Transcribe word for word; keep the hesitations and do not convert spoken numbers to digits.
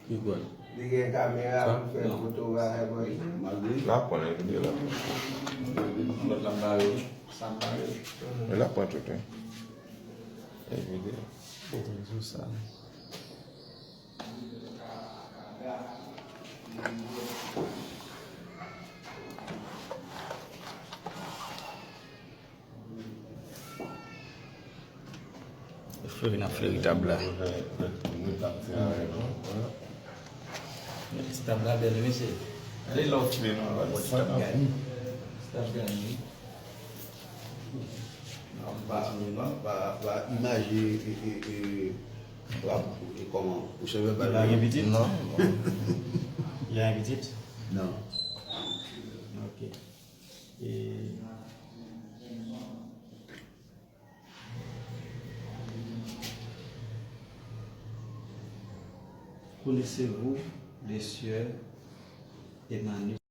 Li gen kamera pou fè foto bagay bò. L ap pran lè videyo la. Lòt la bare wi. Sa bare. L ap pran tout wi. E videyo. Sou sa. Fleri n ap fleri tab la. Ti tab la bèl wi mesye. Gade lè w fini non. Ti tab gade. Ti tab gade wi. Ba, ba, ba imaj e, e, e, e, e kòman? Ou cheve bal la gen pitit? Non. Li gen pitit? Non. Ok. E connaissez-vous le sieur Emmanuel?